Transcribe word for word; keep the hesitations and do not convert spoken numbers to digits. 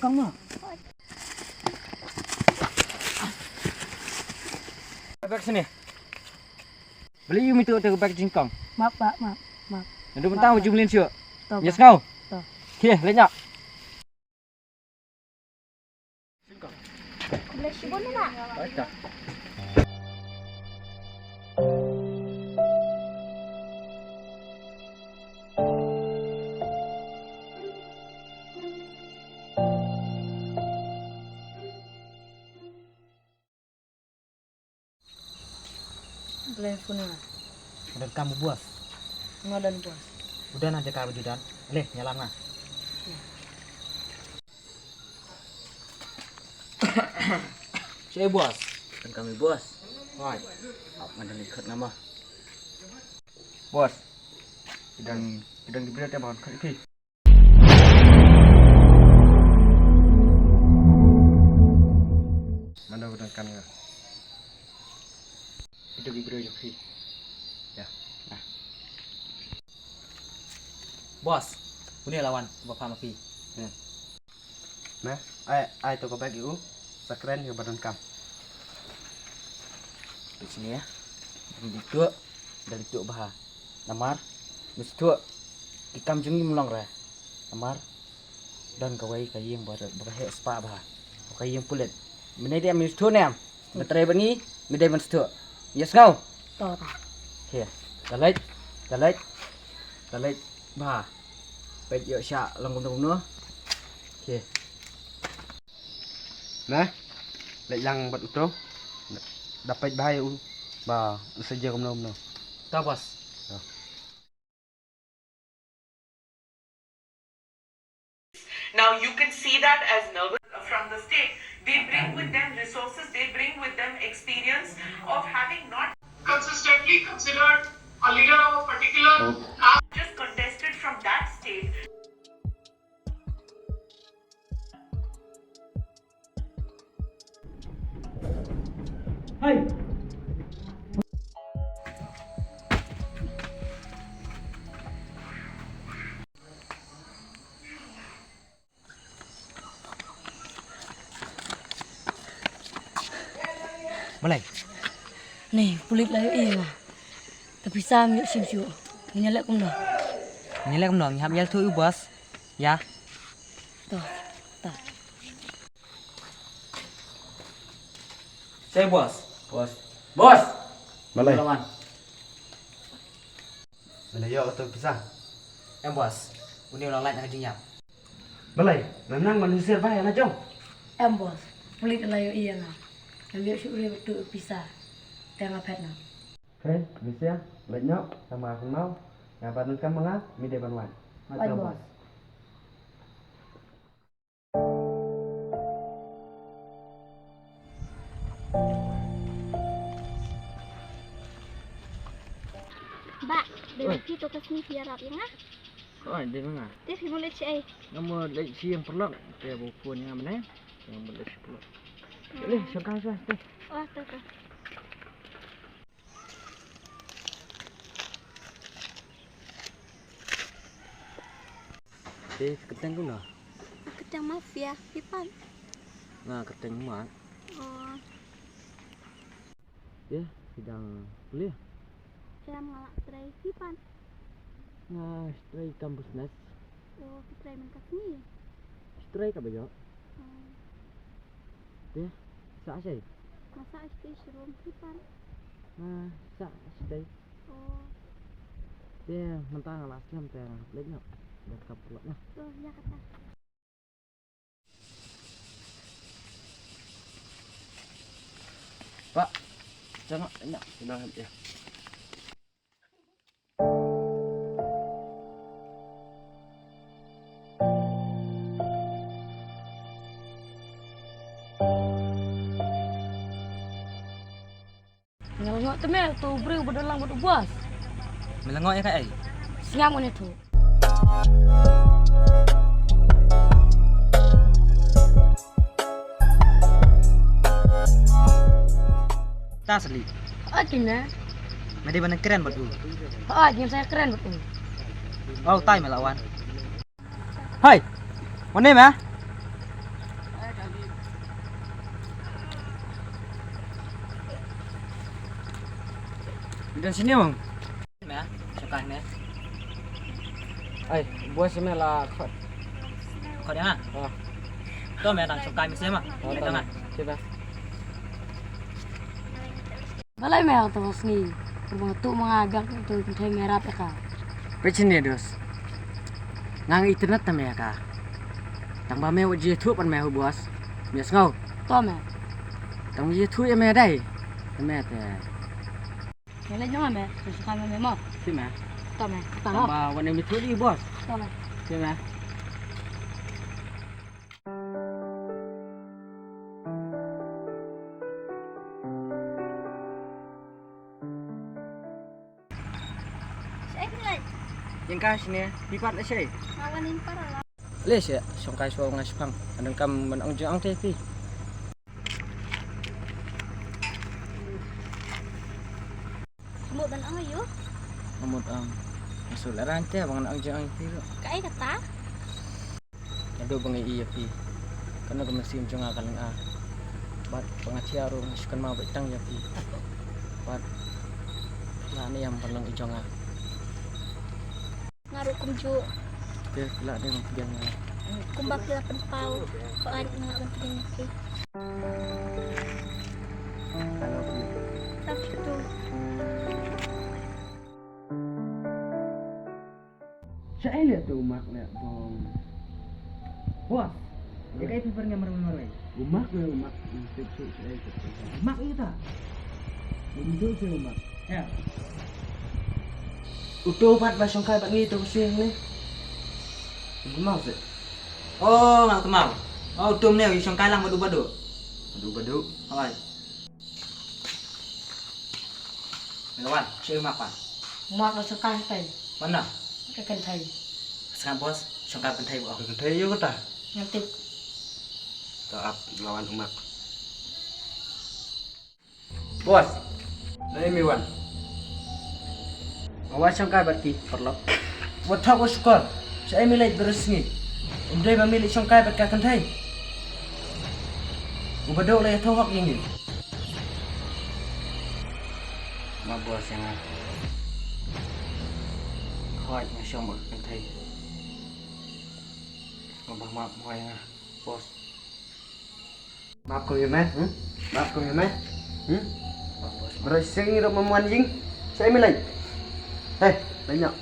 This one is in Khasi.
Kong ma. Bag sini. Beli yu mitu te bag jingkong. Map, Pak, map, map. Nandu mentang ujung lin syu. To, Pak. Yes ngau. To. Khe, lenyap. Bless you, Bun, Pak. Blei phone nga. Don kam u boss. Nga don boss. Udah na jaka baju dan. Leh, nyalam nga. Cei boss. Don kam u boss. Wai. Ap nga don ikut nama. Boss. Kidang kidang diberi te ban khat ki. Mano ka dang kan nga. Itu ki briew jong phi. Ya. Nah. Boss, une la wan ba pha ma phi. Hmm. Nah, ai ai to ka bag ïa u. Sa kren ïa ba donkam. Peit sini ya. Dang dituh, dang dituh bha. Namar, mesti tuh ki kam jong ngi mlong re. Namar, don kawei ka ïing ba ba ka heh spah bha. Ka ïing pulit. Mynne dei mynne sdang ne em. Ba trei ba ngi, mynne dei ban sdang. Yes ngau. To ta. Khe. Ka leit, ka leit. Ka leit bha. Peit ïoh sha long kumno kumno. Khe. Nah. Leit lang bad uto. Da peit bha ïa u ba u sa jia kumno kumno. To boss. To. Now you can see that as nervous from the state, they bring with them resources, they bring with them experience of having not consistently considered a leader of a particular caste, just contested from that state. Hai. Balei? Ni, pulit la ïohi ïa nga. Te pisa ngim ïoh shim shuh. Ngin ïa leh kumno? Ngin ïa leh kumno? Ngi hap ïa leh thuh ïa u boss. Ïa. To, to. Cei boss. Boss. Boss. Balei? Balei ïoh kato pisa? Em boss. Une u la lait na ka jingïap. Balei? Nang nang man husiar bha ïa la jong. Em boss. Pulit la ïohi ïa nga. Ngam ïoh shuh re kato pisa. Te nga phet noh. Hei, bisi ïa, leit noh, tang ma kynmaw. Nga ban donkam ma nga, me dei ban wan. Wan boss. Bah, dei phi to ka sngi phi ïarap ïa nga. Oi, dei ma nga. Te phi mut leit shaei? Nga mut leit sha ïing paralok. Te ba u phone ïa nga mynne. Nga mut leit sha paralok. Leh, shong kang sha. Oh, to to. Te kyrteng kumno? Kyrteng Mafia, phi pat? Nga kyrteng Mat. Oh. Te phi dang pule? Em, nga la trei, phi pat? Nga trei kam business. Oh, phi trei man ka sngi? Phi trei kaba ïoh. Oh. Te sah shaei? Nga sah shaei sharum, phi pat? Nga sah shaei. Oh. Te mynta nga la slem te nga hap leit noh. Donkam paralok noh. To, ïa kata. Bah, jong nga, ïa, ïa. Me la ngoh te me, uto u briew ba don lang bad u boss. Me la ngoh ïa kaei? Sngap une uto. Ta sali. Oi, kine. Me dei ban kren bad u. Oi, ngim sa kren bad u. Oh, tai me la wan. Hai. Wan ne me? Don sini, Mang. Me, shongkai me. Ai, boss me la khot. Khot ïa nga? Ah. To me, tang shongkai me seh ma. Oh, me tang. Sip. Balei me to sngi? Kaba tu ma nga biang tu kynthei me rap ïa ka. Peit shane dos. Nga ngi internet ta me ka. Tang ba me wat ïathuh pat me hu boss. Me sngew. To me. Tang ïathuh ïa me dei. Me te. Ngi leit noh me, shongkai me mo. Sip me. To me. Tang ba wan ym ïathuh ïa i boss. To me. Sip me. Shaei phi leit? Ïeng kai shane, phi pat leit shaei? Nga wan ïeng pat la. Leit shaei, shongkai shuwa nga shipang. Nga donkam ban ong jingong te phi. Mut ban ong aïu? Mut ong. Nga shu lehrain te ba ngan ong jingong ïa phi ruh. Kaei kata? Naduh ba nga ïohi ïa phi, kano ka mynsiem jong nga ka lyngkha. Bad ba nga thiah ruh nga shu kynmaw beit tang ïa phi. Bad phi la niam ban long i jong nga. Nga ruh kumjuh. Te phi la niam ban pdiang ïa nga. Kumba phi la pynpaw, ko ai nga ban pdiang ïa phi. I love you. Love you too. Shaei leh tu u Mak leh bong. Boss, ïa kaei phi pyrngia marwei marwei? U Mak leh u Mak, u Mak shaei shaei. U Mak ïa ta. U Mak shaei u Mak. Ïa. Uto pat ba shongkai bad ngi to sing ne. U Mak se. Oh, Mak Mak. Oh, uto ne u shongkai lang bad u Badu. Badu Badu. Hoi. Me la wan, shaei u Mak wan? U Mak la shongkai kynthei. Wan na? Ka kynthei. Sngap boss, shongkai kynthei ba. Kynthei ïa kata. Ngan tip. To ap la wan u Mak. Boss. Dei me wan. Nga wan shongkai bad ki paralok. Wat thok wat shukor. Shaei me leit baroh sngi? Um dei ba me leit shongkai bad ka kynthei? U Badu la ïathuh hok ïa ngi. Ma boss ïa nga. Hooid nga shong bad ka kynthei. Nga ba map hoi nga. Boss. Map kum ïa me, hmm? Map kum ïa me. Hmm? Baroh sngi ruh mem wan ïing. Shaei me leit? Hei, leit noh.